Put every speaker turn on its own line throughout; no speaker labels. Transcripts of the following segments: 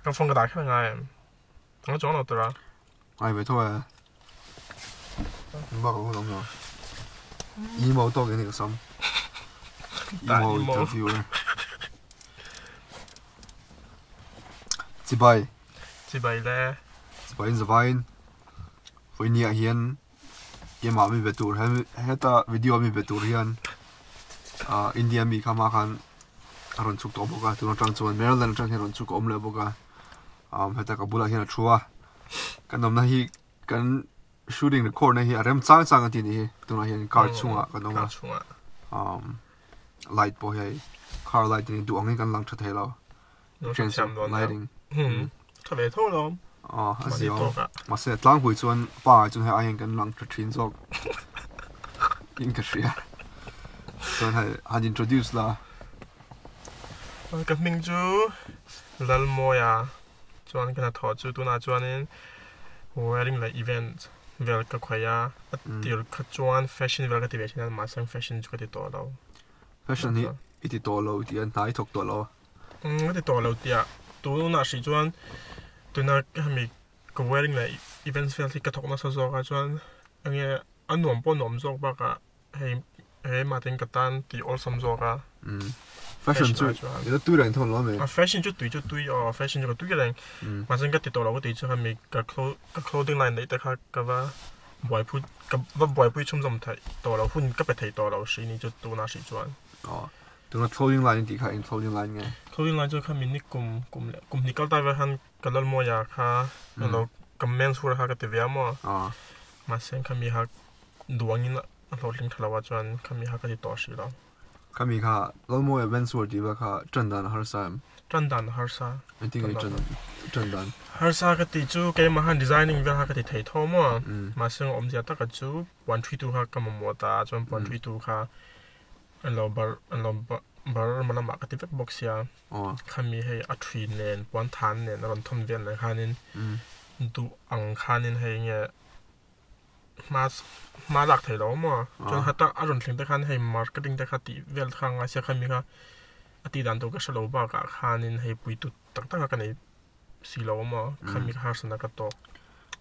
Ka phone ka dah kher ngai em? Ang chuang lo tura.
Ngai ve tho e. Bak hun awm lo. Emo tawk in ka sam. Emo interviewer. Chibai.
Chibai le.
Chibai in zavain. Vawinia hian keimah mi be tur heta video mi be tur hian ah India mi kha hma khan a rawn chhuk tawh bawk a tun atang chuan Maryland atang hian a rawn chhuk a awm leh bawk a ah heta ka bulah hian a thu a kan awmna hi kan shooting record na hi a rem chang chang a tih ni hi tunah hian car chhungah kan awm a ah light pawh hi car light a ni duh angin kan lang tha thei lo. Lighting.
Tha ve tho lawm.
Aw, a zia awm. Mahse tlangpui chuan pa ah chuan hei aiin kan lang tha thin zawk in ka hria. Chuan hei han introduce la.
Ka hming chu Lalmawia chuan ka hnathawh chu tunah chuanin wedding leh event vel ka khawih a, a tir kha chuan fashion vel ka ti ve thin a mahse fashion chu ka ti tawh lo.
Fashion hi i ti tawh lo i ti a, hna i thawk tawh lo a.
Ka ti tawh lo tiah tunah hrih chuan tuna hemi ka wearing leh events vel hi ka thawk nasa zawk a chuan enge a nuam pawh nuam zawk bakah hei he mah te ka tan tih awlsam zawk a.
Fashion chu i la tui reng thawm lo ami?
Fashion chu tui chu tui aw fashion chu ka tui reng mahse ka ti tawh lo ka tih chu hemi ka clothing line neih te kha ka va buaipui ka va buaipui chhunzawm theih tawh lo hun ka pe thei tawh lo hrih ni chu tunah hrih chuan.
Tuna clothing line tih kha eng clothing line nge?
Clothing line chu kha mi ni kum kum leh kum hnih kal ta vel khan ka Lalmawia kha alo ka men's wear kha ka ti ve a maw? Mahse kha mi kha duangin a hlawhtling tha lo a chuan kha mi kha ka ti tawh hrih lo.
Kha mi kha Lalmawia men's wear tih vel kha tan dan a harsa em?
Tan dan a harsa.
Engtin nge tan tan dan?
Harsa ka tih chu keimah khan designing vel kha ka ti thei tho maw? Mahse awmzia taka chu puan ṭhui tu kha ka mamawh ta a chuan puan ṭhui tu kha An lo bar an lo bar ma lamah ka ti vek bawk sia khami hei a ṭhui nen puan than nen a rawn thawn vel nen khanin duh ang khanin hei nge hma hma lak thei lo maw chuan heta a rawn thleng te khan hei marketing te kha tih vel kha ngai sia khami kha a tih dan tur ka hre lo bakah khanin hei puitu tak tak a ka nei si lo maw khami kha harsatna ka tawk.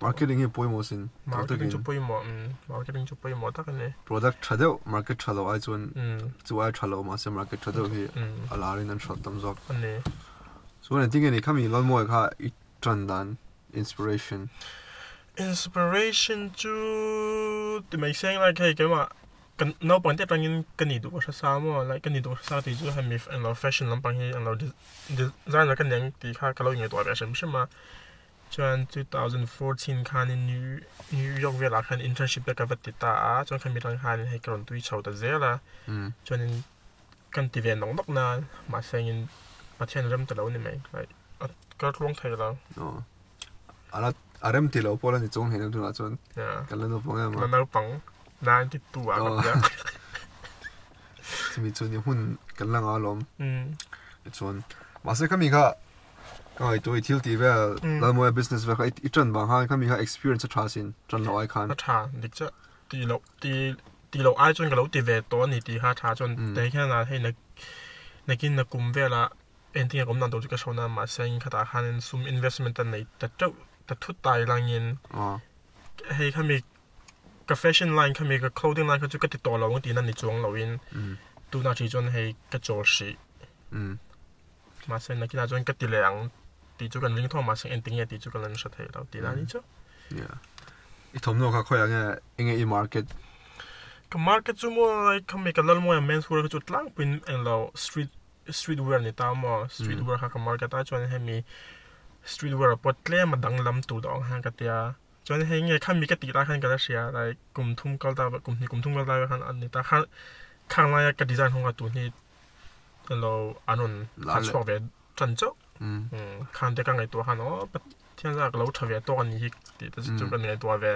Marketing hi pawimawh sin.
Marketing chu pawimawh marketing chu pawimawh tak a ni.
Product tha deuh market tha lo ai chuan chu ai tha lo mahse market tha deuh hi a lar in an hralh tam zawk.
A ni.
Chuan engtin nge ni khami Lalmawia kha i tan dan inspiration.
Inspiration chu ti mai seng lai kha hei keimah Kan naupang te atangin ka ni duh hre sa maw like ka ni duh hre sa tih chu hemi englo fashion lampang hi englo designer ka ni ang tih kha ka lo ingaihtuah ve hrim hrim a chuan 2014 khanin New New York velah khan internship te ka va ti ta a chuan khami atang khanin hei ka rawn tui chho ta zel a chuanin kan ti ve nawk nawk nan mahse engin Pathian rem ta lo ni mai like a kal tluang thei lo.
A rem ti lo pawh la ni chung hle na tunah chuan kan la naupang em a.
La naupang. 92 ah kan ziak.
Chumi chu ni hun kan la nga alawm. Chuan mahse khami kha ka ngaihtuah i thil tih vel Lalmawia business vel kha i tan vang khan khami kha experience a tha sin tan loh ai khan.
A tha dik chiah ti loh ti ti loh ai chuan ka lo ti ve tawh a ni tih kha a tha chuan teh hian a hei nakin na kum velah engtin nge ka awm dan tur chu ka hre na mahse khatah khanin sum investment a nei ta teuh ta thut ta ilangin hei khami Ka fashion line kha mi ka clothing line kha chu ka ti tawh lo ang tihna ni chuang loin tunah ṭhi chuan hei ka chawl hrih. Mahse nakinah chuan ka ti leh ang tih chu kan ring tho mahse engtin nge tih chu ka la hre thei lo tihna ni chu.
Yeah. I thawmhnaw kha khawiah nge enge i market?
Ka market chu maw like khami ka Lalmawia men's wear kha chu tlangpuiin englo street street wear ni ta maw street wear kha ka market a chuan hemi street wear ah pawh tlem a danglam tur deuh ang hian ka tia. Chuan hei nge khami ka tih lai khan ka la hria like kum thum kal ta kum hnih kum thum kal ta khan an ni ta kha khang laia ka design ho kha tun hi lo an rawn kha chhuak ve tan chauh khan te ka ngaihtuah khan aw Pathian zah ka lo tha ve tawk a ni hi tih te chu ka ngaihtuah ve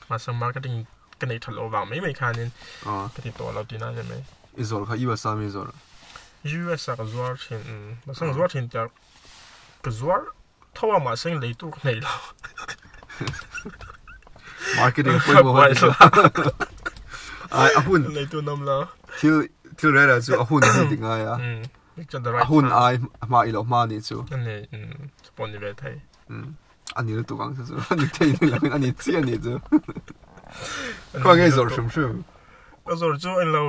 mahse marketing ka neih that loh vang mai mai khanin ka ti tawh lo tihna a ni mai.
I zawrh kha US a mi zawrh?
US a ka zuar thin mahse ka zuar thin tiah ka zuar Tho a mahse lei tur ka nei lo.
Marketing pawimawh a ni lo. Ai a hun.
Lei tur nam lo.
Thil thil rera chu a hun hi ti ngai a. A hun ai hma i lo hma ni chu.
Ani pawh ni ve thei.
Ani lutuk ang chu chu. Ani thei ni lo in ani chiah ni chu. Khaw nge zawrh hrim hrim.
Ka zawrh chu englo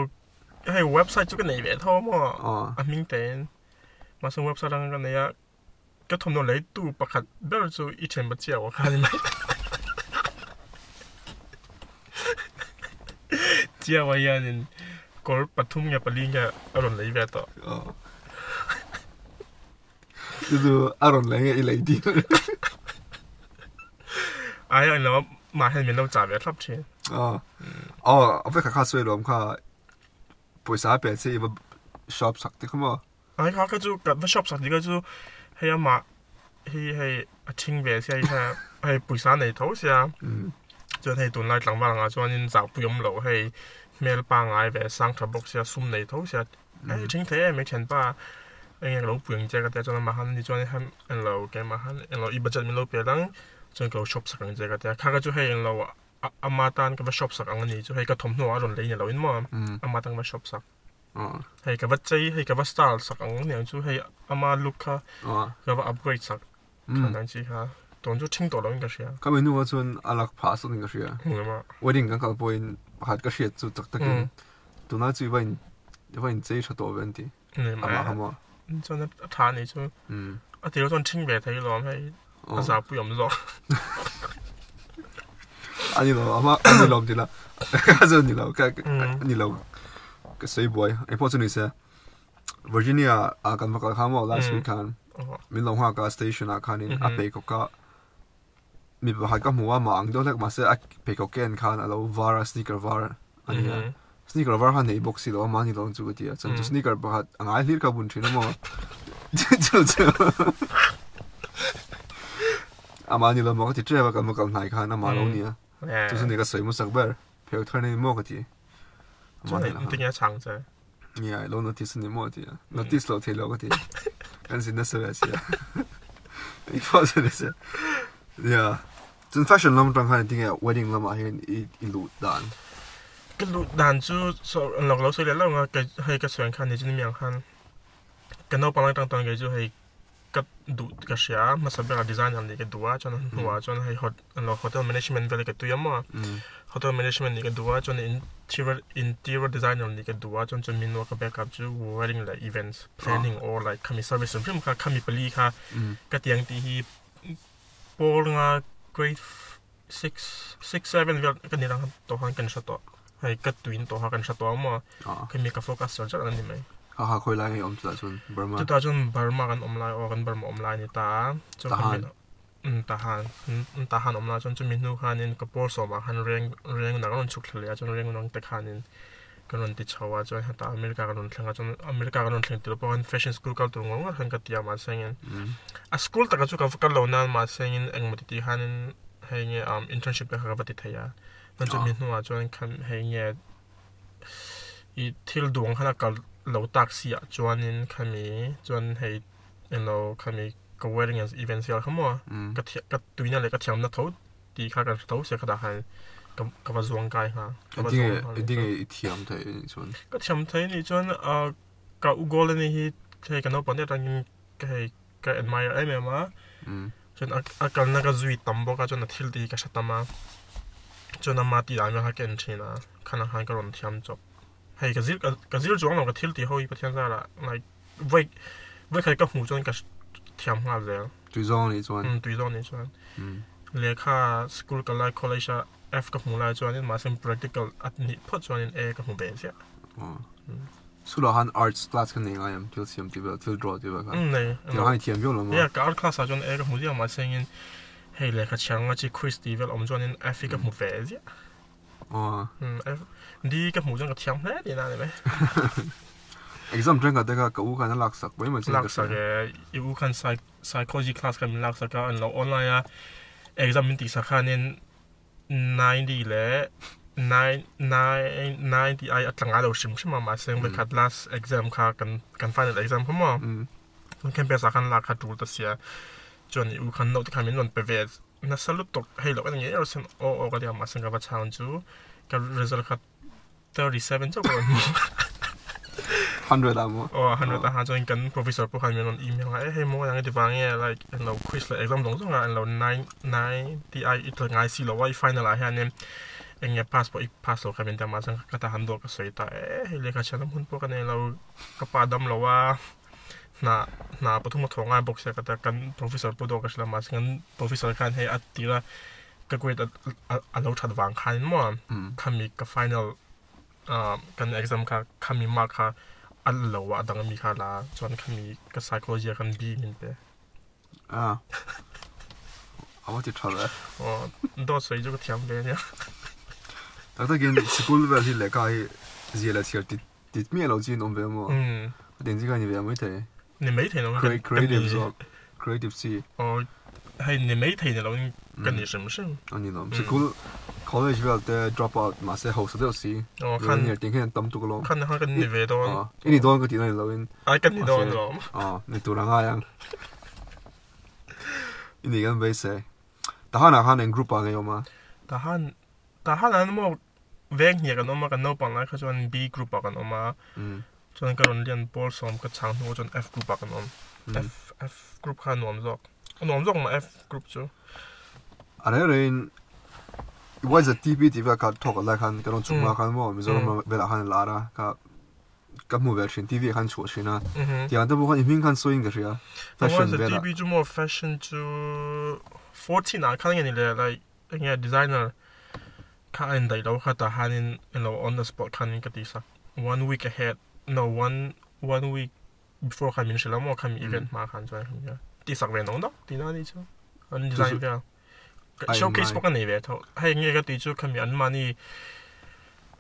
hei website chu ka nei ve tho maw a hming tein mahse website ang ka nei a ka thawmhnaw lei tu pakhat ber chu i thian pa chiah kha ni mai. Chiah hianin kawr pathum nge pali nge a rawn lei ve tawh.
Chu chu a rawn lei nge i lei tir.
Ai a lo mah hian min lo chah ve thlap thin.
Aw aw a vek kha sawi lawm kha pawisa pe che i va shop sak te kha maw.
Ai kha ka chu ka va shop sak ti ka chu hei amah hi hei a thing ve sia hi kha hei pawisa nei tho sia chuan hei tunlai tlangval angah chuanin zahpui awm loh hei hmel pangngai ve sang tha bawk sia sum nei tho sia Hei thing thei em mai thianpa eng eng lo pui ang che ka tia chuan amah khan ni chuan ham englo keimah khan englo i budget min lo pe dang chuan ka lo shop sak ang che ka tia kha kha chu hei englo ama tan ka va shop sak ang ani chu hei ka thawmhnaw a rawn lei ni lo in maw ama tan ka va shop sak hei ka va chei hei ka va style sak ang aniang chu hei ama look kha ka va upgrade sak kha nang chi kha tun chu thing tawh lo in ka hria.
Ka menu ah chuan a lak phah sawt in ka hria. Wedding kan kal pawhin pakhat ka hriat chu chak takin tunah chu i va in i va in chei tha tawh ve an ti. Amah kha maw.
Chuan a tha anih chu. A tir chuan thing ve thei lawm hei a zahpui awm zawk.
A ni lo ama a ni lo ti la a chu ni lo ka a ni lo ka sawi buai engpawh chu ni se. Virginia ah kan va kal kha maw last week khan min lo nghak a station ah khanin a pheikhawk a mi pakhat ka hmu a mah ang deuh hlek mahse a pheikhawk ken khan a lo var a sneaker var a ni a sneaker var kha nei bawk si lo a mahni lo chu ka ti a chuan chu sneaker pakhat a ngai hlir kha bun thin a maw chu chu a mahni lo maw ka ti tep a kan va kal hnai khan a mah lo ni a chu chu ni ka sawi hmasak ber pheikhawk thar nei maw ka ti.
Chuan engtin nge a chhang che?
Nia, lo notice ani maw tia. Notice lo thei lo ka ti. Kan zin nasa ve sia. I pawh chu ni se. Nia. Chuan fashion lam atang khan engtin nge wedding lamah hian i i luh dan?
Ka luh dan chu saw lawk lo sawi leh lo ang a, hei ka sawi ang khan ni chu ni mi ang khan ka naupang lai atang tawh kei chu hei ka duh ka hria a, hmasa berah designer nih ka duh a, chuan a hnuah chuan hei hot alo hotel management vel hi ka tui a maw hotel management nih ka duh a chuan interior interior designer nih ka duh a chuan chuan min ka backup chu wedding leh events planning or like khami service hrim hrim kha khami pali kha ka tiang tih hi pawl nga grade six six seven vel ka ni ang tawh khan kan hre tawh hei ka tuin tawh kha kan hre tawh ang maw khami ka focus char char a ni mai.
Ha ha khawi lai nge awm chutah chuan Burma?
Chutah chuan Burma kan awm lai aw kan Burma awm lai a ni ta a chuan
Tahan
Tahan Tahan awm lai chuan chumi hnu khanin ka pawl sawmah khan reng reng unah kan rawn chhuk thla leh a chuan reng unang te khanin kan rawn ti chho a chuan hetah America kan rawn thleng a chuan America kan rawn thleng tirh pawh khan fashion school kal tur ngawr ngawr khan ka ti a mahse engin a school takah chu ka va kal lo nan mahse engin engmaw ti tih khanin hei nge internship te kha ka va ti thei a chuan chumi hnuah chuan khan hei nge ih thil duang khan a kal lo tak si ah chuanin khami chuan hei englo khami ka wedding and events vel kha maw ka ka tuina leh ka thiamna tho tih kha kan hre tho sia khatah khan ka ka va zuang kai nghal
ka va zuang nghal eng tinge i thiam thei anih chuan
ka thiam thei anih chuan ah ka u goal anih hi hei ka naupang te atangin ka hei ka admire em em a chuan a kalna ka zui tam bawk a chuan a thil tih hi ka hre tam a chuan ama tih dan vel kha ka en thin a khanah khan ka rawn thiam chawp hei ka zir ka zir chuang lo ka thil tih ho hi Pathian zarah like Vawi vawi khat ka hmuh chuan ka thiam nghal zel.
Tui zawng anih chuan.
Umm tui zawng anih chuan. Lehkha school kal lai college a F ka hmuh lai chuanin mahse practical a nih phawt chuanin A ka hmu ve ziah.
Aw. School ah khan arts class kha nei ngai em? Thil siam tih vel, thil draw tih vel kha.
Umm nei.
Tiang khan i thiam viau lo maw?
Yeah, ka art class ah chuan A ka hmu ziah mahse engin hei lehkha chhiar anga chi quiz tih vel awm chuanin F hi ka hmu ve ziah.
Aw.
Umm F D ka hmuh chuan ka thiam hle tihna a ni mai.
Exam thenkhat te kha ka u khan a laksak mai mai
chuan ka hria. Laksak e, i u khan psychology class khan min laksak a, an lo online a exam min tihsak khanin 90 leh nine nine 90 ai a tla ngai lo hrim hrim a mahse vawikhat last exam kha kan kan final exam kha maw kan campus ah khan lak kha tul ta sia chuan i u khan note khan min rawn pe ve Nasa lutuk hei loh ka ni ngei erawh chuan aw aw ka ti a mahse ka va chhang chu ka result kha 37 chauh ka rawn hmu.
100 ah maw?
Aw 100 ah khan chuan kan professor pawh khan min rawn email a, e hei maw eng ti vang nge like englo quiz leh exam zawng zawng ah englo 9 90 ai i tla ngai si lo a i final ah hianin eng nge pass pawh i pass lo kha min ti a mahse ka ta han dawh ka sawi ta e hei lehkha chhiat lam hun pawh ka nei lo ka pa dam lo a hna hna pathum a thawh ngai bawk sia ka ta kan professor pawh dawh ka hrilh a mahse kan professor khan hei a tir a ka grade a lo that vang khanin maw khami ka final kan exam kha khami mark kha a la lo a a dang ami kha a la a chuan khami ka psychology ah khan B min pe.
A a va ti tha ve.
Aw dawt sawi chu ka thiam ve ania.
Tak takin sikul vel hi lehkha hi zia leh chhiar tit tit miah lo chin awm ve maw? A tin chi kha ni ve maithei.
Ni maithei lo
Creative zawk creative chi.
Aw hei ni maithei ni lo in ka ni hrim hrim.
A ni lo. Sikul college vel te drop out mahse hausa deuh si.
Aw khan
Millionaire tih hian tam tuk alawm.
Khan khan kan ni ve dawn.
Aw i ni dawn ka tih na ni lo in.
Ai kan ni dawn alawm.
Aw ni tur a ngai ang. I ni kan beisei. Tahan ah khan eng group ah nge i awm a?
Tahan Tahan ah maw veng hnih ah kan awm a kan naupang lai kha chuan B group ah kan awm a. Chuan ka rawn lian pawl sawm ka chang hnuah chuan F group ah kan awm. F F group kha a nuam zawk. A nuam zawk mah F group chu.
A reng rengin YZTP tih vel kha thawk lai khan kan rawn chhuk hma khan maw Mizoram velah khan a lar a kha ka hmu ve thin TV ah khan chhuah thin a. Tiang te pawh khan i hming khan sawiin ka hria fashion velah.
YZTP chu maw fashion chu 14 ah khan nge ni le like Enge designer kha a indaih lo kha tah hianin ilo on the spot khanin ka tih sak one week ahead no one one week before khan min hrilh a maw khami event hma khan chuan khami a tih sak ve nawk nawk tihna a nih chu an design vel showcase pawh ka nei ve tho hei enge ka tih chu khami an mahni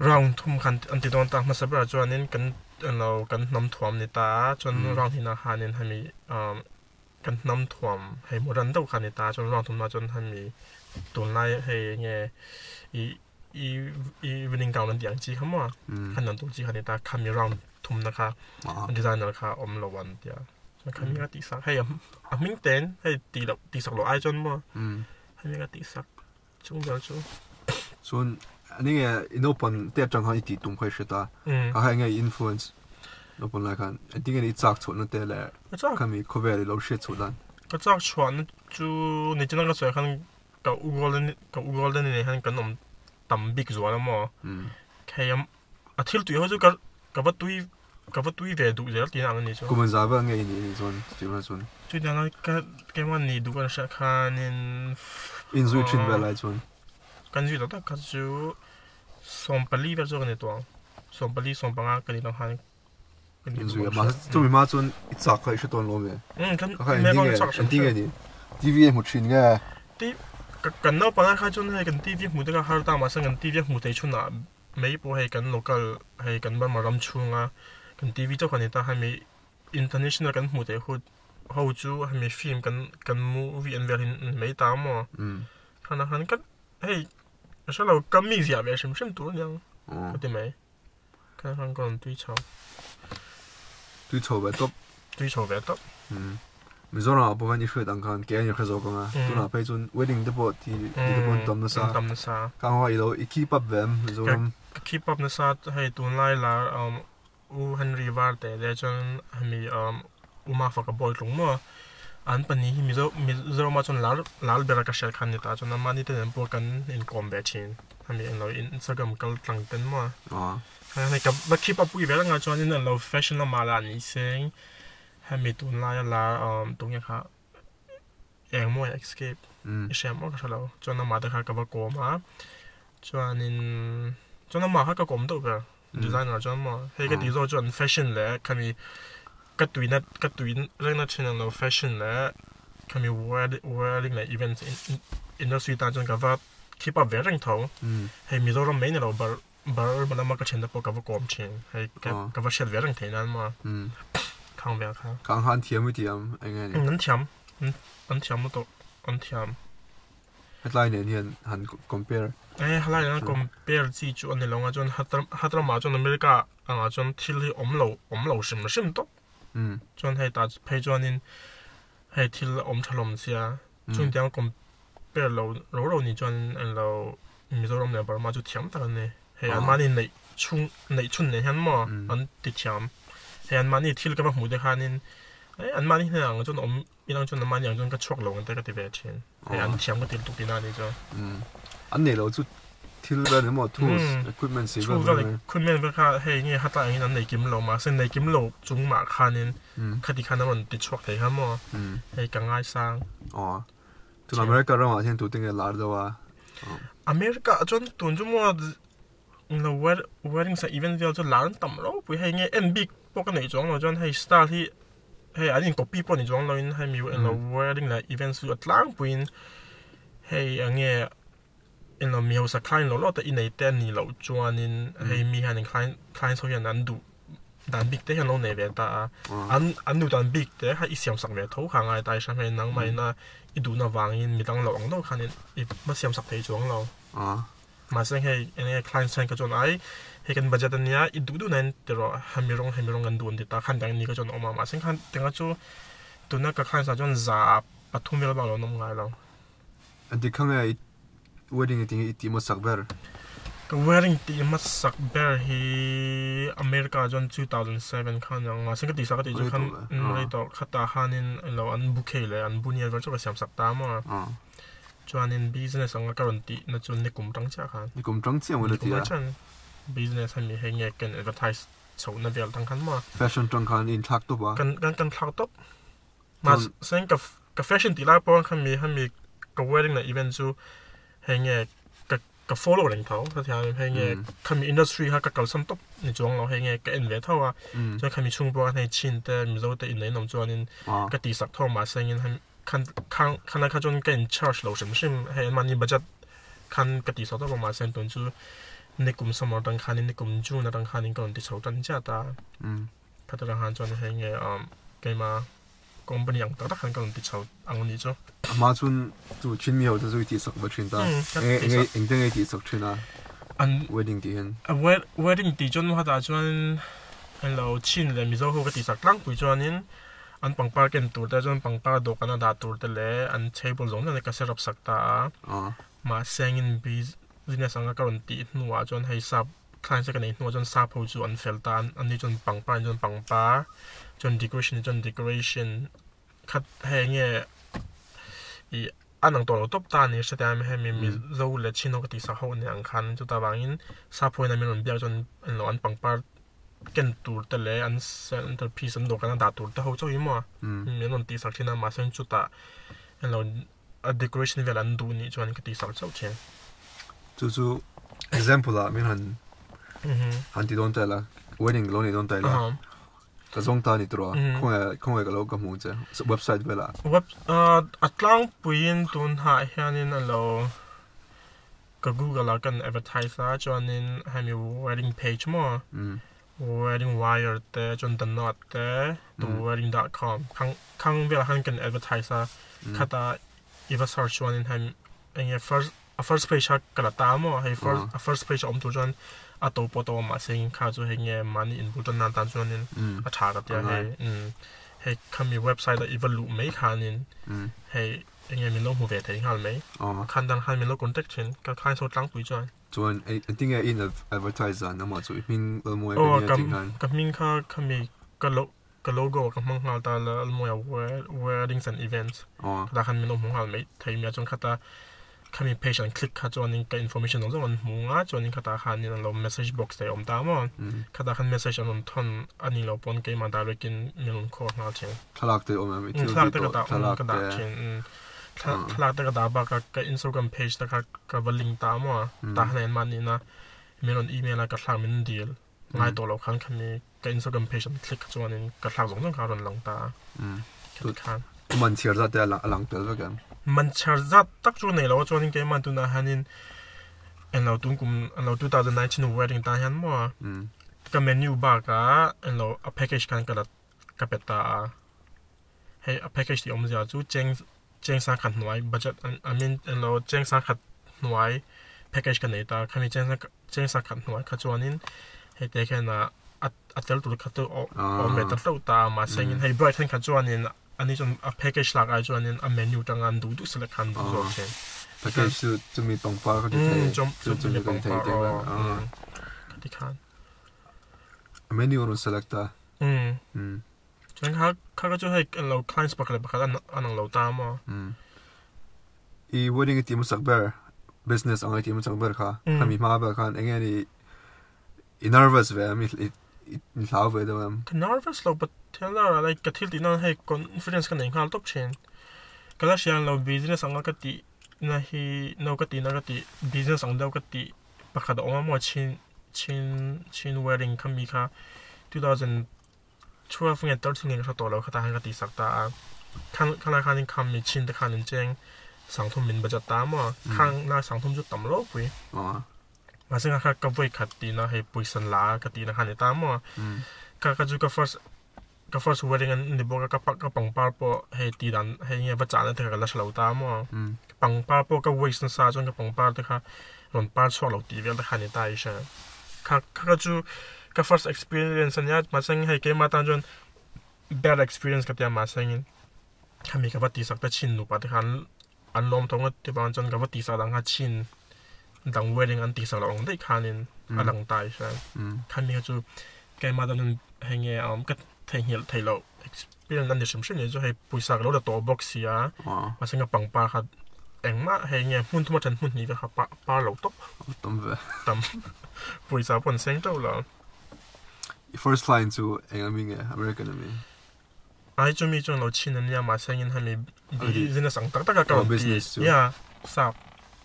round thum khan an ti dawn ta hmasa berah chuanin kan ilo kan hnam thuam ni ta a chuan round hnihna khanin hemi Kan hnam thuam hei modern deuh kha a ni ta chuan ruang thumna chuan hemi tunlai hei enge i i evening gown an tih ang chi kha maw kha nan tur chi kha a ni ta khami round thumna kha designer kha awm lo an tia chuan khami ka tih sak hei a hming ten hei tih loh tih sak loh ai chuan maw hemi ka tih sak chung ber chu.
Chuan enge i naupang te atang khan i tih tum kha i hre ta kha kha enge i influence naupang lai khan engtin nge i chak chhuahna te leh khami khawvel i lo hriat chhuah dan.
Ka chak chhuahna chu nichina ka sawi khan ka u golden ka u golden nen hian kan awm tam bik zual a maw hei a thil tui ho chu ka ka va tui ka va tui ve duh zel tihna ang a ni chu.
Kum an zah vel nge i nih anih chuan chutih rual chuan.
Chutiang a ka keimah nih duh kan hriat khanin.
Inzui thin vel lai chuan.
Kan zui tak tak kha chu 14 vel chu ka ni tawh ang. 14 15 ka nih loh khan
ka ni duh. Inzui a mahse chumi hma chuan i chak kha i hre tawn lo ve.
Kan
Ka kha engtin nge engtin nge ni TV a hmu thin nge.
Ti kan naupang lai kha chuan hei kan TV hmuh te kha har ta mahse kan TV a hmuh theih chhunah Mai pawh hei kan local hei kan Burma ram chhunga kan TV chauh kha ni ta hemi international kan hmuh theih hut ho chu hemi film kan kan movie an vel hi an mai ta maw khana khan ka hei ka hre lo ka mi ziah ve hrim hrim tur aniang ka ti mai khana khan ka rawn tui chho
tui chho ve tawp
tui chho ve tawp.
Mizoram ah pawh khan i hriat ang khan ke an i hre zawk ang a, tunah phei chuan wedding te pawh ti ti te pawh an tam nasa.
An tam nasa.
Ka ang ho i lo i keep up ve em Mizoram?
Ka keep up nasa hei tunlai lar U Henry Varte te chuan hemi U Mafaka Bawitlung maw an pahnih hi Mizo Mizoram ah chuan lar lar ber a ka hriat kha an ni ta chuan mahni te nen pawh kan inkawm ve thin hemi englo Instagram kal tlang ten maw hei ka va keep up pui ve reng a chuanin an lo fashion lamah lah ni seng Hemi tunlaia lar tunge kha eng maw escape i hria maw ka hre lo chuan amah te kha ka va kawm a chuanin chuan amah kha ka kawm deuh ber designer chuan maw hei ka tih zawk chuan fashion leh khami ka tuina ka tui rengna thin ang lo fashion leh khami wearing leh events industry tan chuan ka va keep up ve reng tho hei Mizoram mai ni lo bar Burma lama ka thiante pawh ka va kawm thin. Hei ka va hriat ve reng thei nan maw. Khang vel kha.
Khang kha an thiam i tiam eng nge
ni? An thiam. An thiam lutuk. An thiam.
Hetlai nen hian han compare.
E helai nen compare chi chu a ni lo nga chuan Hatramah chuan America angah chuan thil hi awm lo awm lo hrim hrim tawp. Chuan hei tah phei chuanin hei thil awm tha hlawm sia. Chung tiang compare lo ro ro ni chuan an lo Mizoram leh Burma chu thiam tak an ni. Hei an mahni neih chhung neih chhun nen hian maw an ti thiam. Hei an mahni thil ka va hmuh te khanin eh an mahni hnenah ang chuan awm inang chuan an mahni ang chuan ka chhuak lo ang te ka ti ve thin. Hei an thiam ka ti lutuk tihna a nih chu.
An nei lo chu thil vel emaw tools equipment si vel
vel equipment vel kha hei nge hata angin an nei kim lo mahse nei kim lo chung mah khanin khati khan an rawn ti chhuak thei kha maw hei ka ngaisang.
Aw tun America ramah hian tute nge lar deuh a?
America ah chuan tun chu maw Englo wedding sa event vel chu lar an tam ropui hei nge en bik pawh ka neih chuang lo chuan hei style hi hei an in copy pawh ni chuang lo in hei mi englo wedding leh event chu a tlangpui in hei eng nge englo mi hausa client lo lo te i nei te a nih loh chuan in hei mi hian in client client ho hian an duh dan bik te hian an lo nei ve ta a an an duh dan bik te kha i siam sak ve tho kha a ngai ta i hria hmel nangmah ina i duhna vangin midang lo ang deuh khan in i va siam sak thei chuang lo. Mahse hei eng nge client sign ka chuan ai hei kan budget ania i duh duh nain ti rawh hemi rawng hemi rawng kan duh an ti ta khan dang ni ka chuan a awm a mahse khan tinga chu tuna ka client ah chuan za 3 vel bak lo an awm ngai lo.
Engtik kha nge i wedding i tih i tih hmasak ber?
Ka wedding tih hmasak ber hi America ah chuan 2007 khan a ni ang mahse ka tihsak ka tih chu khan rei tawh khatah khanin ilo an bouquet leh an buniat vel chu ka siam sak ta maw. Chuanin business anga ka rawn tih na chu nikum tang chiah khan.
Nikum tang chiah maw la ti a?
Nikum tang business hemi hei nge kan advertise chhoh na vel tang khan maw.
Fashion tang khan in thlak tawp a?
Kan kan kan thlak tawp. Mahse ka ka fashion tih lai pawh khan mi hemi ka wedding na event chu hei nge ka ka follow reng tho hetiang hei nge khami industry kha ka kalsan tawp ni chuang lo hei nge ka en ve tho a chuan khami chhung pawh khan hei chin te Mizo te inneih an awm chuanin ka tihsak tho mahse engin hemi khan khang khanah kha chuan ka in charge lo hrim hrim hei mahni budget khan ka tihsak tawp a mahse tun chu nikum summer atang khanin nikum June atang khanin ka rawn ti chho tan chiah ta khat atang khan chuan hei nge keimah company ang tak tak khan ka rawn ti chho ang anih chu.
A hma chuan chu thin mi ho te chu i tihsak ve thin ta eng eng te nge i tihsak thin a wedding tih hian?
Wedding tih chuan khatah chuan englo chin leh Mizo ho ka tihsak tlangpui chuanin An pangpar ken tur te chuan pangpar dawhkan a dah tur te leh an table zawng zawng te ka set up sak ta a. Mahse engin business anga ka rawn tih hnuah chuan hei sap clients te ka neih hnuah chuan sap ho chu an fel ta a, an ni chuan pangpar in chuan pangpar chuan decoration in chuan decoration khat hei enge ih a nang tawh lo tawp ta a ni hre tia hemi Mizo leh Chin ho ka tih sak ho ania ang khan chuta vangin sap ho in an min rawn biak chuan englo an pangpar ken tur te leh an center piece an dawhkan a dah tur te ho chauh hi maw min rawn tihsak thin a mahse chutah englo a decoration vel an duh nih chuan ka tihsak chauh thin.
Chu chu example ah min han han ti dawn ta ila wedding lo nei dawn ta ila ka zawng ta ni tawh a khawnge khawnge ka lo ka hmuh che website velah.
Web a tlangpuiin tunah hianin alo Ka Google ah kan advertise a chuanin hemi wedding page maw wedding wire te chuan the knot te the wedding dot com khang khang velah khan kan advertise a khata i va search chuanin hei enge first a first page kha ka la ta maw hei first a first page a awm tur chuan a to pawh a to a mahse kha chu hei nge mahni inbul tan nan tan chuanin a tha ka tia hei hei khami website a i va luh mai khanin hei Enge min lo hmu ve thei nghal mai. Khan dan khan min lo contact thin. Ka khain saw tlangpui chuan.
Chuan engtinge in advertise dan amah chu i hming Lalmuai ka nia tih khan.
Ka hming kha khami ka lo ka logo ka hmang nghal ta Lalmuaia weddings and events. Khata khan min lo hmu nghal mai thei mai a chuan khata khami page an click kha chuanin ka information zawng zawng an hmu nga chuanin khatah khanin an lo message box te a awm ta maw. Khatah khan message an rawn thawn a ni lo pawn keimah direct in min rawn call nghal thin.
Thlalak te awm em? I thil tih tawh
thlalak te. Thlalak te ka dah bak a ka Instagram page te kha ka va link ta maw tah khan engmah nihna min rawn email a ka thlak min dil ngai tawh loh khan khami ka Instagram page an click kha chuanin ka thlak zawng zawng kha a rawn lang ta a khati khan.
Man chhiar zat te a lang tel vek em?
Man chhiar zat tak chu nei lo a chuanin keimah tunah hianin englo tun kum englo 2019 wedding tan hian maw ka menu bakah englo a package khan ka la ka pe ta a, hei a package tih awmzia chu cheng cheng sangkhat hnuai budget I mean englo cheng sangkhat hnuai package ka nei ta khami cheng cheng sangkhat hnuai kha chuanin hei te khian ah a tel tur kha chu a awm ve ta hlauh ta a mahse engin hei bride thenkhat chuanin ani chuan a package lak ai chuanin a menu tanga an duh duh select khan an duh zawk thin.
Package chu chumi pangpar kha ti thei chu chumi pangpar aw
kha ti khan.
Menu a rawn select a.
Um.
Um.
Chuan kha kha kha chu hei an lo clients pakhat leh pakhat an an ang lo ta maw?
Um. I wedding i tih hmasak ber, business ang i tih hmasak ber kha,
Um.
khami hma vel khan eng nge ni i nervous ve em? I i i hlau ve deuh em?
Ka nervous lo but thil lar ah like ka thil tih nan hei confidence ka nei nghal tawp thin. Ka la hria lo business anga ka tih na hi no ka tih na ka tih business ang deuh ka tih pakhat a awm a maw chin chin chin wedding khami kha 2012 nge 13 nge ka hre tawh lo khatah khan ka tihsak ta a khan khalai khanin kham mi chin te khan an cheng sangthum min budget ta a maw khang lai sangthum chu tam lo pui mahse kha ka vawi khat tihna hei pawisa la ka tihna kha a ni ta maw kha kha chu ka first ka first wedding an ni bawk a ka ka pangpar pawh hei tih dan hei nge va chahna te kha ka la hre lo ta maw pangpar pawh ka waste nasa chuan ka pangpar te kha rawn par chhuak lo tih vel te kha a ni ta i hria kha kha chu ka first experience a nia mahse hei keimah tan chuan bad experience ka ti a mahse khami ka va tihsak ta chin nupa te khan an lawm tawh ngawt tivang chuan ka va tihsak dang kha chin dang wedding an tihsak loh ang daih khanin a lang ta i hria khami kha chu keimah tan chuan hei nge a awm ka theihnghilh theih loh experience a ni hrim hrim ni chu hei pawisa ka lo la tawh bawk si a mahse ka pangpar kha engmah hei nge hmun thuma then hmun hnih vel kha par lo tawp
tam ve
tam pawisa pawh an seng teuh lo.
I first client chu eng ami nge American ami?
Ai chu mi chuan lo chhin ania mahse engin hemi business ang tak tak a ka rawn ti yeah sap.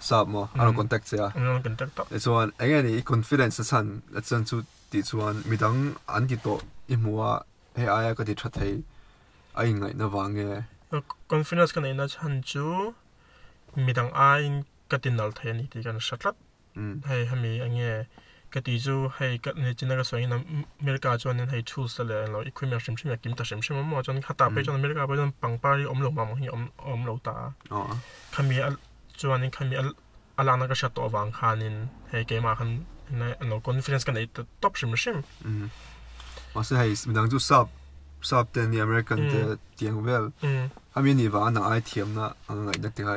Sap maw? A rawn contact che a?
A rawn contact tawh.
Tichuan enge ni i confidence a chhan a chan chu tih chuan midang an ti tawh i hmu a hei aia ka ti tha thei a inngaihna vang nge?
Confidence ka neihna chhan chu midang aiin ka ti nal thei a ni tih kan hre tlat. Hei hemi enge ka tih chu hei ka nichina ka sawi angin America chuanin hei tools te leh englo equipment hrim hrim a kim ta hrim hrim a maw chuan khatah phei chuan America pawh chuan pangpar hi awm lo mah hi awm awm lo ta a khami a chuanin khami a a lakna ka hriat tawh avang khanin hei keimah khan englo confidence ka nei ta tawp hrim hrim.
Mahse hei midang chu sap sap te ania American te tiang vel hemi anih vanga nang ai thiamna ang ngaihna te kha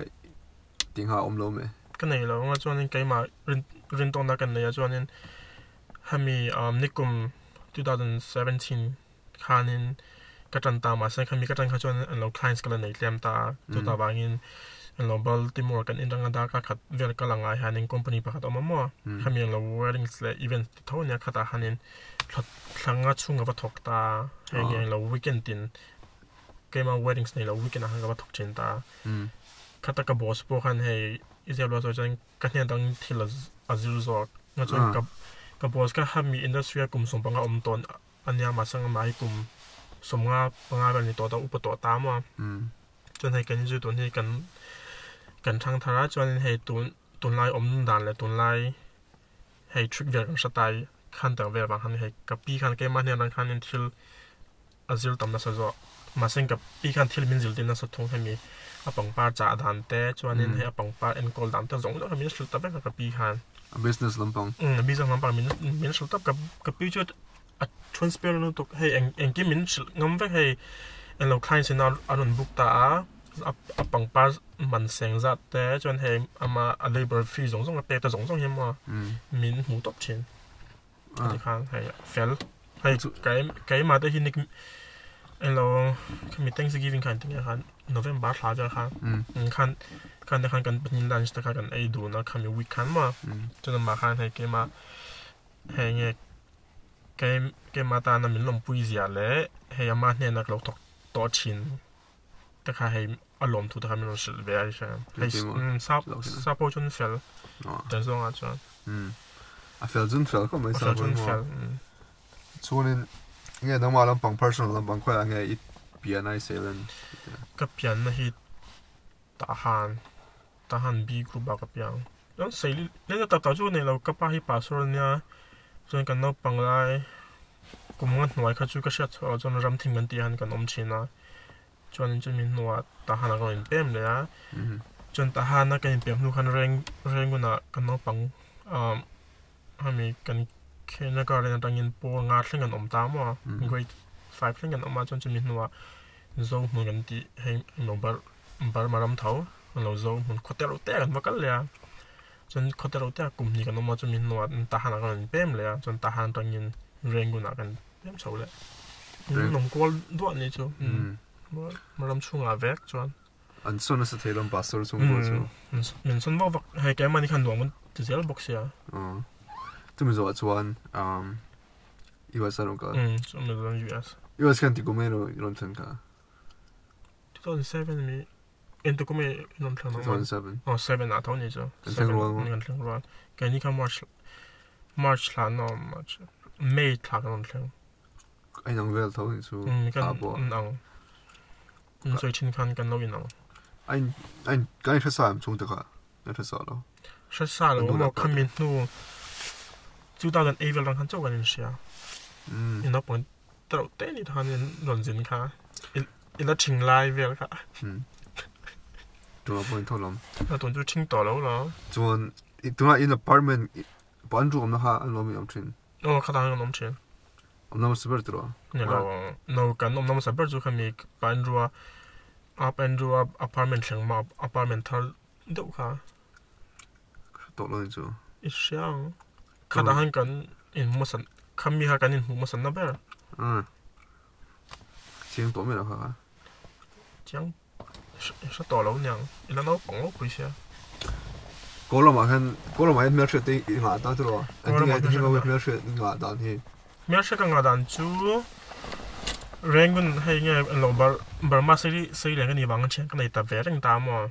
Tingha awm lo mai.
Ka nei lo anga chuanin keimah rin rintawkna kan nei a chuanin hemi um nikum 2017 khanin ka tan ta mahse khami ka tan kha chuan an lo clients ka la nei tlem ta a chuta vangin an lo Baltimore kan inrang a darkar khat vel ka la ngai hianin company pakhat a awm a maw khami an lo weddings leh events ti tho ania khatah khanin thla thla nga chhung ka va thawk ta a hei nge lo weekend tin keimah weddings nei lo weekend ah khan ka va thawk thin ta a. Khata ka boss pawh khan hei i ziak lo sawi chuan ka hnen dang thil a zir zawk nga chuan ka ka boss kha hemi industry a kum 15 awm tawh ania mahse amah hi kum 15 vel ni tawh ta upa tawh ta maw chuan hei keini chu tun hi kan kan thang thar a chuanin hei tun tunlai awm dan leh tunlai hei trick vel kan hre ta i khan tak vel vang khan hei ka pi khan keimah hnen atang khanin thil a zir tam nasa zawk. Mahse ka pi khan thil min zirtir nasa thung hemi a pangpar chah dan te chuanin hei a pangpar enkawl dan te zawng zawng kha min hrilh ta vek a ka pi khan.
A business lampang.
Umm a business lampang min min hrilh tawp ka ka pi chu a transparent lutuk hei eng engkim min hrilh ngam vek hei englo clients in a rawn book ta a a pangpar man seng zat te chuan hei ama a labour fee zawng zawng a pek te zawng zawng hi maw min hmuh tawp thin. Ti khan hei fel hei keimah te hi nik elo khami Thanksgiving khan tinge khan November thla vel khan khan khan te khan kan pahnih lunch te kha kan ei dun a khami week khan maw chuan amah khan hei keimah hei nge kei keimah tana min lawmpui zia leh hei ama hnena ka lo thawk tawh thin te kha hei a lawmthu te kha min rawn hrilh ve a hei sap sap pawh chuan fel tel zawngah chuan.
A fel chun fel khawp mai
a fel chun fel.
Chuanin nge nangmah lampang personal lampang khawiah nge i pian a i seilen?
Ka pianna hi Tahan Tahan B group ah ka piang. Chuan sei leh tak tak chu ka nei lo ka pa hi pastor ania chuan kan naupang lai kum nga hnuai kha chu ka hriat chhuah loh chuan ram thim kan tih hian kan awm thin a chuanin chumi hnuah Tahan ah ka rawn inpem leh a chuan Tahan a kan inpem hnu khan reng rengunah kan naupang ah hemi kan kindergarten atangin pawl nga thleng an awm ta maw grade 5 thleng kan awm a chuan chumi hnuah Zo hmun kan tih hei englo bar Burma ram tho englo Zo hmun khaw te reuh te kan va kal leh a chuan khaw te reuh te ah kum hnih kan awm a chumi hnuah Tahan ah kan rawn pem leh a chuan Tahan atangin Rangoon ah kan pem chho leh. An awm kual duah nih chu. Ram chhungah vek chuan.
An sawn nasa thei lawm pastor chhungkua chu.
Min sawn vak vak hei keimahni khan nuam kan ti zel bawk sia.
Chumi zawhah chuan US a rawn kal.
Chumi zawh US.
US khan ti kum e rawn thlen kha.
2007 mi eng kum e rawn thlen ang.
2007.
Oh 7 ah tho ni chu.
Kan thleng rual
maw? Kan thleng rual. Keini kha March March thla no March May thla kan rawn thleng.
A inang vel tho ni chu.
Kan inang. An sawi thin khan kan lo inang.
A in a in kan in hre sa em chhung te kha? Kan hre sa lo.
Hre sa lo maw khami hnu 2008 vel rang khan chauh kan inhria. In naupang tereuh te ni khan in rawn zin kha i la thing lai vel kha.
Tunah pawh in tho lawm.
Tun chu thing tawh lo lo.
Chuan tunah in apartment pan ru awmna kha an lawm in awm thin.
Aw khatah khan kan awm thin.
Awm na hmasa ber tiraw?
Ni lo, no kan awm na hmasa ber chu khami pa Andrew-a pa Andrew-a apartment thleng mah apartment thar deuh kha.
Ka hre tawh lo ni chu.
I hria ang. Khatah khan kan inhmu hmasa khami kha kan inhmu hmasa na ber.
Umm. Chiang tawh mai lo kha kha.
Chiang hre tawh lo niang i la naupang lo pui sia.
Kawl lamah hian kawl lamah hian hmelhriat te i ngah ta tiraw? Engtin nge heng ho hi hmelhriat i ngah dan hi?
Hmelhriat ka ngah dan chu Rangoon hei nge englo Burma sei leh ka nih vang thian ka nei ta ve reng ta maw?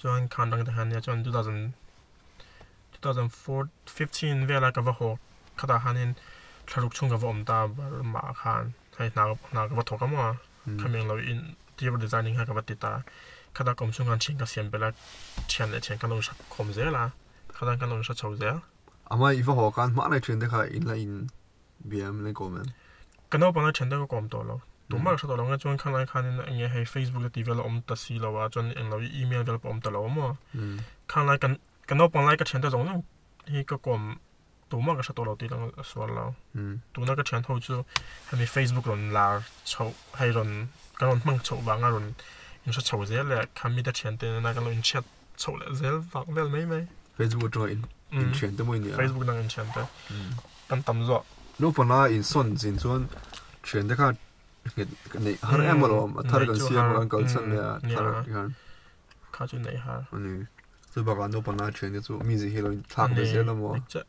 Chuan khan dang te khan nia chuan 2015 vela ka va haw khatah khanin thlaruk chhung ka va awm ta Burma ah khan hei hna ka va thawk a maw? Khami ang lo in interior designing kha ka va ti ta. Khata ka awm chhung khan thian ka siam belh a, thian leh thian kan lo inhre khawm zel a, khata kan lo inhre chho zel.
Ama i va haw khan hmanlai thian te kha in la in bia em, la in kawm em?
Ka naupang lai thian te ka kawm tawh lo. Tumah ka hre tawh lo nge chuan khanglai khanin eng nge hei Facebook te tih vel a awm ta si lo a, chuan eng lo email vel pawh a awm ta lo a maw. Khanglai kan ka naupang lai ka thian te zawng zawng hi ka kawm Tumah ka hre tawh lo tih lang a sual lo. Tuna ka thian ho chu hemi Facebook rawn lar chhoh hei rawn kan rawn hmang chhoh vanga rawn inhre chho zel leh kha mite thian te nena kan lo inchhiat chhoh leh zel vang vel mai mai.
Facebook atanga in inthian te maw i nia?
Facebook atanga inthian te kan tam zawk.
Naupang a insawn zin chuan thian te kha nghet neih har em alawm a thar kan siam a kan kalsan leh a thar hian.
Kha chu neih har.
Ani. Chu bakah naupang lai thian te chu mi zih hi lo thlak ve zel a maw?
Dik chiah.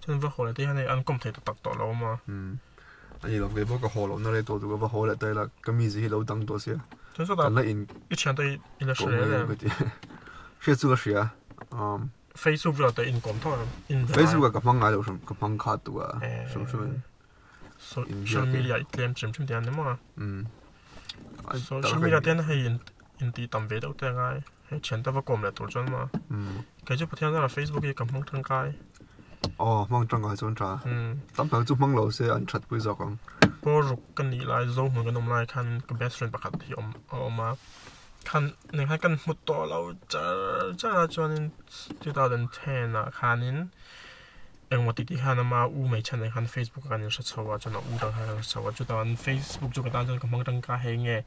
Chuan va haw leh te hian hei an kawm thei ta tak tawh lo a maw?
Umm. Ani lo kei pawh ka haw loh na rei tawh chu ka va haw leh ta ila ka mi zih hi lo dang tawh sia.
Chuan sawtah
Kan la in
i thian te i la hre reng em?
Ka ti. Hriat chu la hria. Um.
Facebook vel te in kawm tho em? In ve ngai.
Facebook ah ka hmang ngai lo hrim ka hmang khat tuk a hrim hrim in.
Social media i tlem hrim hrim te an ni maw?
Umm.
Social media te hian hei in tih tam ve deuh te a ngai. Hei thian te va kawm leh tur chuan maw? Kei chu Pathian zara Facebook hi ka hmang tangkai.
Aw hmang tangkai chuan tha. Tam tak chu hmang lo se an that pui zawk ang.
Pawl ruk ka nih lai zo hmun kan awm lai khan ka best friend pakhat hi awm a awm a. Khan eng khan kan hmu tawh lo char char a chuanin 2010 ah khanin engmaw tih tih khan ama u hmeichhia nen khan Facebook ah kan inhre chho a chuan a u dang khan kan inhre chho a chutah Facebook chu ka tan chuan ka hmang tangkai hei nge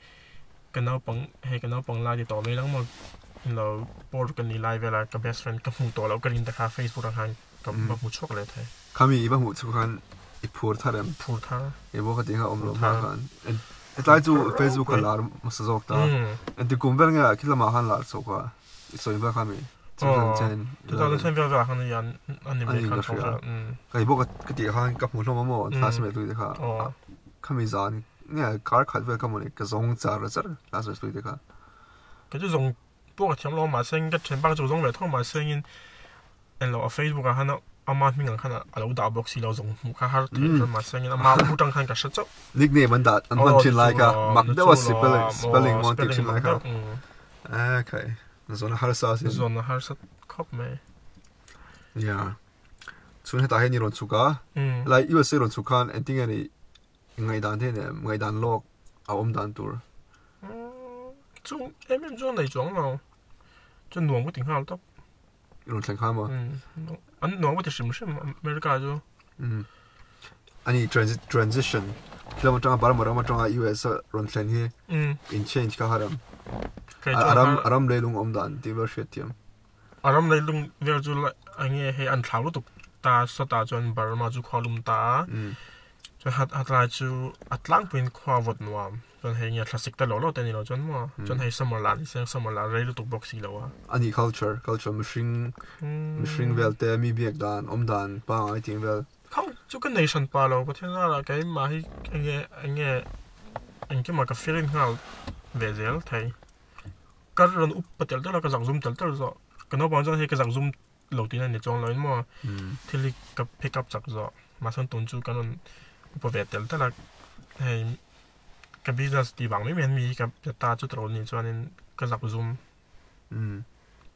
Ka naupang hei ka naupang lai ti tawh mai lang maw lo pawr ka ni lai vela ka best friend ka hmuh tawh loh ka rin te kha Facebook ah khan ka va hmu chhuak leh thei.
Khami i va hmuh chhuak khan i phur thar em?
Phur thar.
I bo kha tih kha awm loh hma khan hetlai chu Facebook kha lar hmasa zawk ta. Engti kum vel nge khi lamah khan lar chho kha i sawi vel kha mi
2010 2010 vel velah khan a ni mai khan chho vel.
Kei pawh ka tih khan ka hmu hlawm a maw classmate hlui te kha khami zan Nge kar khat vel kha mawni ka zawng char char last verse tui te kha.
Kei chu zawng pawh ka thiam lo a mahse ka thian bak chu zawng ve tho mahse in englo a facebook ah khan ama hming ang khan a lo dah bawk si lo zawng hmuh kha har theih chuan mahse in ama u tang khan ka hre chauh.
Nickname an dah an hman thin lai kha mak deuh a spelling spelling maw an tih thin lai kha. A khai zawn a harsa asin.
Zawn a harsa khawp mai.
Yeah. Chhun hetah hian i rawn chhuk a. Lai USA rawn chhuk khan engtin nge ni Ngaihdan te nen ngaihdan lawk a awm dan tur.
Chu em em chu a nei chuang lo. Chu nuam ka ti nghal tawp.
I rawn thleng kha maw?
An nuam ka ti hrim hrim America chu.
Ani transition thil atanga Burma ram atanga US a rawn thlen hi in change kha haram. A ram leilung awm dan tih vel hriat thiam.
A ram leilung vel chu enge hei an thlau lutuk ta sawtah chuan Burma chu khua lum ta a. Chuan hat hat lai chu a tlangpuiin khua vawt nuam. Chuan hei nge thlasik te lo lo te ni lo chuan maw. Chuan hei summer lah ni se summer lah rei lutuk bawk si lo a.
Ani culture culture mihring mihring vel te mi biak dan awm dan pangngai tih vel.
Khang chu ka nei hran pa lo Pathian zara keimah hi enge enge engkimah ka firin nghal ve zel thei. Ka rawn upa tel tel a ka zak zum tel tel zawh. Ka naupang chuan hei ka zak zum lo tihna ni chuang loin maw thil hi ka pick up chak zawh mahse tun chu kan rawn upa ve tel tel a hei ka business tih vang mai mai hian mi hi ka pe ta chu tawh lo ni chuanin ka zak zum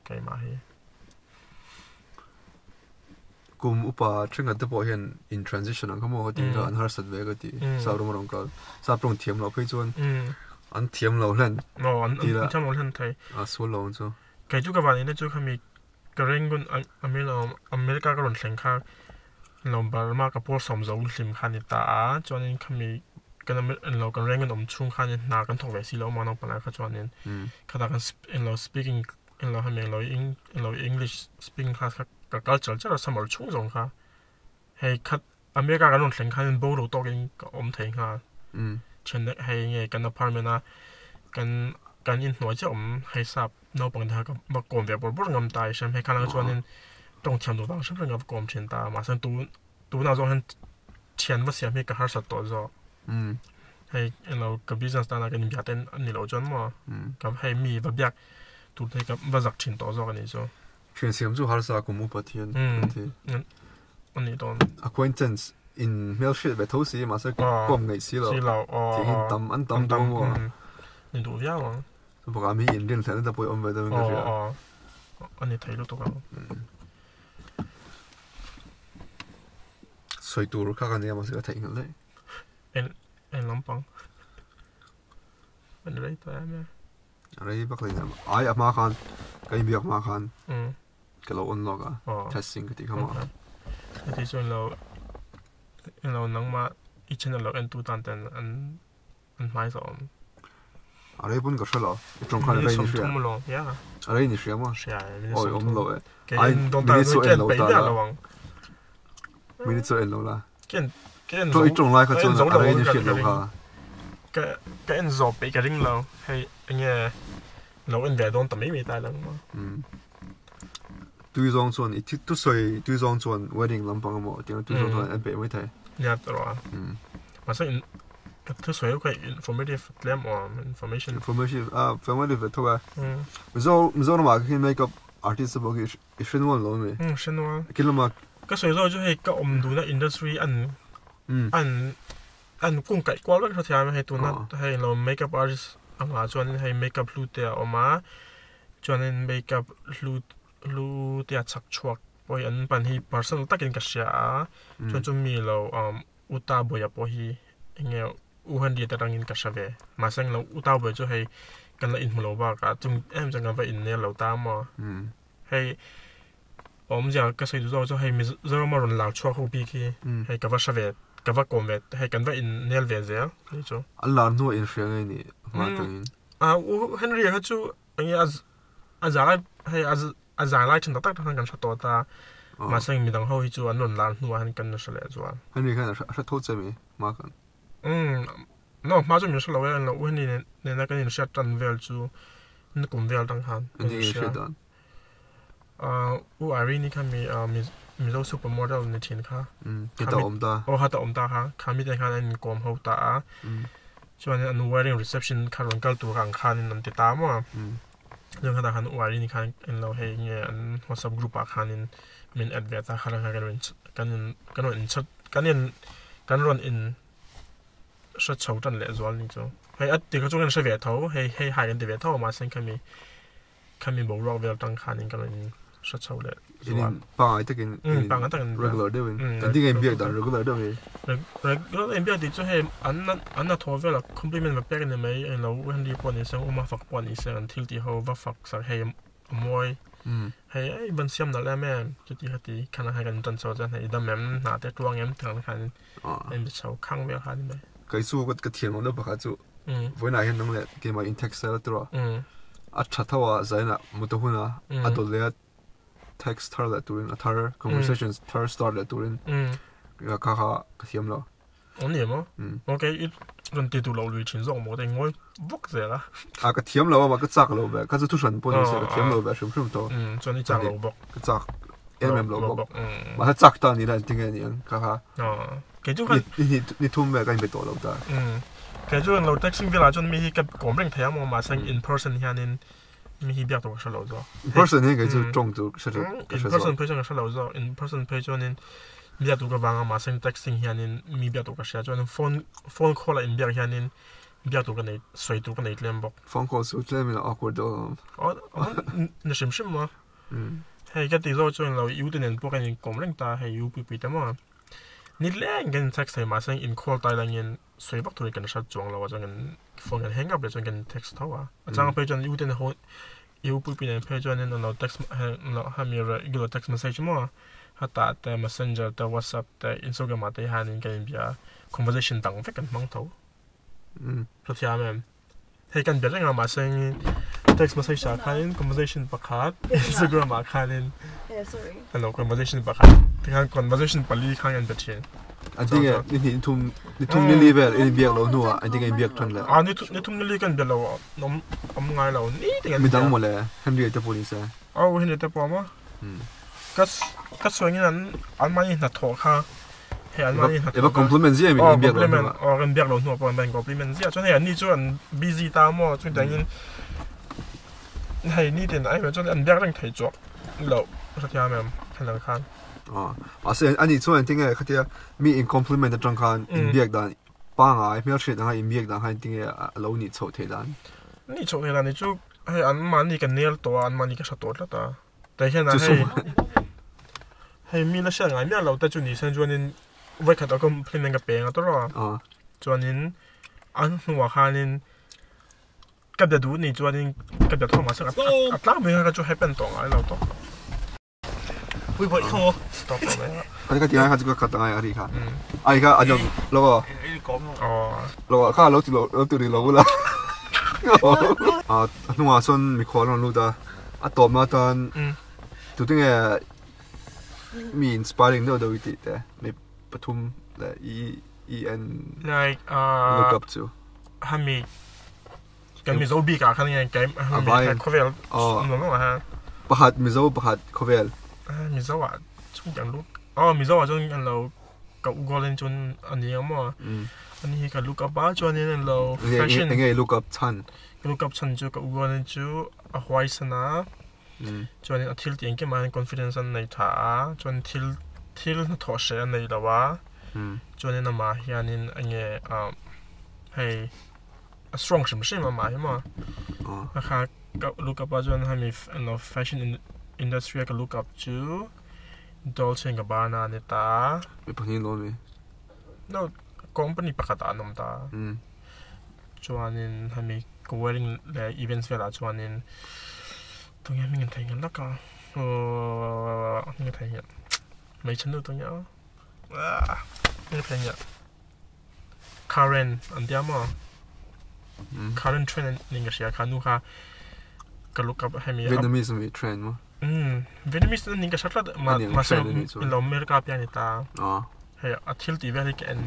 keimah hi.
Kum upa thenkhat te pawh hian in transition ang kha maw ka tih kha an harsat ve ka ti sap ram a rawn kal sap rawng thiam loh phei chuan an thiam lo hlen
tih lah
a sual lo ang chu.
Kei chu ka van in na chu khami Ka Rangoon America ka rawn thleng kha lo Burma ka pawl sawm zo hlim kha a ni ta a, chuanin khami kan lo kan Rangoon awm chhung khanin hna kan thawk ve si lo a naupang lai kha chuanin khatah kan lo speaking lo hemi lo lo English speaking class kha ka kal chal chal a summer chhung zawng kha hei khat America kan rawn thleng khanin bo lo tawkin ka awm thei nghal then hei nge kan apartment a kan kan inhnuai chiah awm hei sap Naupang te kha ka va kawm ve bawrh bawrh ngam ta i hriam hei kha lang chuanin tawng thiam duh vang hrim hrim ka va kawm thin ta mahse tun tunah zawng hian thian va siam hi ka harsat tawh zawk hei englo ka business tana ka inbiak te a ni loh chuan maw ka hei mi va biak tur te hi ka va zak thin tawh zawk a nih chu.
Thian siam chu harsa kum upa thian an ti.
A nih dawn.
Acquaintance in hmelhriat ve tho si mahse kawm ngaih si lo tih hi tam an tam duh maw.
Ni duh viau ang.
Chubakah mi inrin hlelhna te pawh i awm ve deuhin ka hria.
Aw a ni thei lutuk ang.
Sawi tur kha ka nia mahse ka theihnghilh daih.
En en lampang. An rei ta em e.
A rei vak lo in ai a hma khan ka inbiak hma khan ka lo on lawk a testing ka tih kha maw.
Heti chuan lo lo nangmah i channel lo en tu tan ten an an hmai zawh awm.
A rei pawn ka hre lo. I tawng khan a rei ni hria. A rei ni hria maw? Awi awm lo e. Ai minute chu en lo ta la. Minute chu en lo la. I tawng lai kha chuan a rei ni hriat lo kha.
Ka en zawh peih ka ring lo. Hei enge lo en ve dawn ta mai mai ta lang maw.
Tui zawng chuan i thusawi tui zawng chuan wedding lampang emaw tiang tui zawng chuan en peih mai thei.
Nia tawh a. Mahse in ka thusawi ho kha informative tlem awm information.
Information a informative ve tho e. Mizo Mizoramah khi makeup artist te pawh khi i hre nual lo ami?
Umm hre nual.
Kin lama
Ka sawi zawk chu hei ka awm duhna industry an an an kung kaih kual vek hrethiam a hei tuna hei lo makeup artist angah chuanin hei makeup hlu te a awm a. Chuanin makeup hlu hlu te a chhak chhuak pawh hi an pan hi personal takin ka hria a chuan chu mi lo umm u ta bawia pawh hi eng nge u Henry te atangin ka hre ve mahse englo u ta bawia chu hei kan la inhmu lo bakah chung em chuan kan va innel lo ta maw hei awmzia ka sawi duh zawk chu hei Mizoram a rawn lar chhuak ho bik hi hei ka va hre ve ka va kawm ve hei kan va innel ve zel ni chu.
An lar hnuah inhria ngei ni hma atangin.
U Henry kha chu enge a a zah lai hei a a zah lai thin tak tak khan kan hre tawh ta mahse midang ho hi chu an rawn lar hnuah hian kan hre leh chuan.
Henry khan a hre tho che mi hma khan.
Umm no hma chu min hre lo e u Henry nena kan inhriat tan vel chu nikum vel tang khan
kan inhria.
U Irene kha mi Mizo super model ni thin kha.
Heta awm ta.
Aw heta awm ta kha. Kha mi te khan an inkawm ho ta a. Chuan an wedding reception kha rawn kal tur ang khanin an ti ta maw. Chuan khatah khan U Irene khan en lo hei nge an WhatsApp group ah khanin min add ve ta kha kan rawn kan in kan rawn in chat kan in kan rawn in hre chho tan leh zual ni chu. Hei a ti kha chu kan hre ve tho hei hei hai kan ti ve tho mahse khami Khami boruak vel tang khanin ka rawn hre chho leh
zual. In pangai takin
pangai takin
regular deuhin kan ti nge biak dan regular deuh hi.
Regular in biak tih chu hei an an hnathawh velah compliment va pek a ni mai englo u Henry pawh ni se Uma fak pawh ni se an thil tih ho va fak sak hei a mawi hei ei ban siam nalh em em chuti khati khan ang khan kan tan chho chuan hei i dam em hna te tuang em tih ang khan a inbe chho khang vel kha a ni mai.
Kei chu ka thiam lo deuh pakhat chu Vawiinah hian nang leh keimah in text a tawh a, a tha tho a zainah mut a hun a, a dawt leh a text thar leh turin a thar conversations thar start leh turin kha kha ka thiam lo.
An ni maw? Ok, i rawn ti duh loh lui thin zawk maw te ngawi vak zel a.
A ka thiam lo a mah ka chak lo ve, ka chu thuhran pawh ni se ka thiam lo ve hrim hrim tawh.
Chuan i chak lo bawk.
Ka chak em em lo bawk. Mahse chak ta ni la engtin nge ni ang kha kha.
Kei chu khan
ni thum vel ka inbe tawh lo ta.
Kei chu lo texting velah chuan mi hi ka kawm reng thei a maw mahse in person hianin mi hi biak tur ka hre lo zawk.
In person hian kei chu tawng tur ka hre
zawk. In person phei chuan ka hre lo zawk. In person phei chuanin biak tur ka vang a mahse texting hianin mi biak tur ka hria chuan phone phone call a inbiak hianin biak tur ka nei sawi tur ka nei tlem bawk.
Phone call chu tlemin a awkward deuh alawm.
Ni hrim hrim maw. Hei ka ti zawk chuan lo U te nen pawh kan inkawm reng ta hei U pui pui te maw. Ni leng kan in-text thei mahse in-call tai langin sawi vak turin kan hrat chuang lo a chuan kan phone kan hang up leh chuan kan in-text tho a. A chang phei chuan U te nen ho U pui pui nen phei chuanin an lo text hemi regular text message maw hetah te messenger te whatsapp te instagram ah te hianin kan inbia a conversation dang vek kan hmang tho. Hrethiam em? Hei kan bia reng a mahse text message ah khanin conversation pakhat Instagram ah khanin ano conversation pakhat tikhan conversation pali khan kan bia thin.
An tinge ni hnih ni thum ni thum ni li vel in biak lo hnuah an tinge in biak than le.
A ni ni thum ni li kan bia lo awm awm ngai lo ni tin kan
Midang mawle Henry te pawh ni se.
Aw Henry te pawh maw. Ka ka sawi ngin an an mahni hnathawh kha hei an mahni hnathawh
Eva compliment ziah mi in biak lo hnuah.
Aw kan biak lo hnuah pawh an compliment ziah chuan hei an ni chu an busy ta maw chutiangin hei nitin ai chuan an biak reng thei chuak loh hrethiam em hetiang khan.
Aw mahse ani chuan engtinge khatia mi in compliment atang khan in biak dan pangai hmelhriat anga in biak dan khan engtinge a lo nih chhoh theih dan.
Nih chhoh theih dan ni chu hei an mahni ka nel tawh a an mahni ka hre tawh tlat a. Tah hian a hei hei mi la hriat ngai miah lo te chu ni se chuanin vawikhat a compliment ka peng a tawrh a chuanin an hnuah khanin ka bia duh ni chuanin ka bia thawm ah chuan a tlangpui kha chu happen tawh ngai lo tawp. Stop tawh mai a.
Ka ti ngai kha chu ka cut angai a ri kha. Ai kha a jawm lo aw. Lo kha lo ti lo lo ti ri lo bula. A hnungah sawn mikhual a rawn lut a. A tawpna atan tute nge mi inspiring deuh deuh i tih te mi pathum leh i i en
like
look up chu.
Hemi kan Mizo bik ah khan nge kai hemi khawvel nuam nuam ah
pakhat Mizo pakhat khawvel
Mizo ah chung kan look oh Mizo ah chuan an lo ka u golden chuan ani ang maw ani hi ka look up a chuanin an lo fashion
enge look up chhan
Ka lu kap chhan chu ka u rualin chu a huaisan a, chuanin a thil tih engkim ah hian confidence an nei tha a, chuan thil thil hnathawh hreh a nei lo a, chuanin amah hianin enge ah hei a strong hrim hrim amah hi maw a kha ka lu kap a chuan hemi eng fashion industry a ka lu kap chu Dolce and Gabbana a ni ta a.
Mi pahnih an awm em?
No company pakhat ah an awm ta a. Chuanin hemi ka wedding leh events velah chuanin tunge hming an theihnghilh lak a aww hming a theihnghilh hmeichhe nu tunge aw ahh hming a theihnghilh Karen an tia maw Karen trend niin ka hria kha nu kha ka look up hemi
Vietnamese ami trend maw
umm Vietnamese niin ka hre tlat mahse lo America piang a ni ta. Hei a thil tih vel hi ka en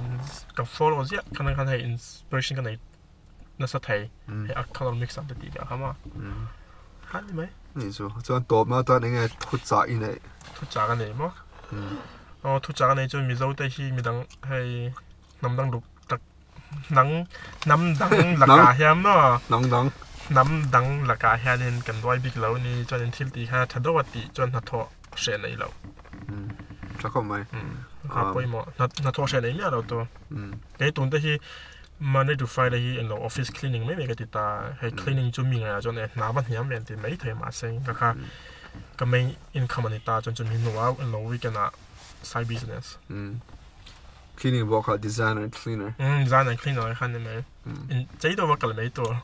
ka follow ziah khan khan hei inspiration ka nei nasa thei hei a colour mix up te tih vel kha maw khan ni mai.
Ni chu chuan tawp na atan enge thuchah i neih?
Thuchah ka nei maw? Aw thuchah ka nei chuan Mizo te hi midang hei hnam dang ruk tak hnang hnam dang lakah hian maw
hnam dang
hnam dang lakah hianin kan ruai bik lo ni chuanin thil tih kha tha deuh a tih chuan hnathawh hreh nei lo.
Tha khawp mai.
Kha pawimawh hnathawh hreh nei miah lo tu. Kei tun te hi Monday to Friday hi englo office cleaning mai mai ka ti ta. Hei cleaning chu mi ngaiah chuan e hna va hniam ve an ti mai thei mahse ka kha ka main income a ni ta chuan chumi hnuah englo weekend ah side business.
Cleaning bawk kha designer and cleaner.
Designer and cleaner kha ni mai. In chei deuh va kal mai tur.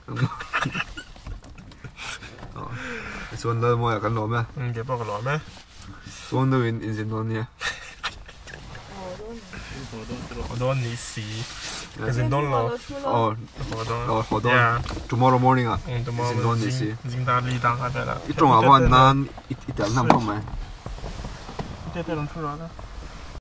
Chuan Lalmawia kan lawm e.
Kei pawh ka lawm e.
Chuan deuh in inzin dawn nia.
Haw dawn ni si. Ka zin dawn lo.
Aw haw dawn. Tomorrow morning ah zin dawn ni si.
Zing dar li dang kha vel ah.
I tawng ah khan nan i tel hnam khawp mai.
Tete rawn thu rawh la.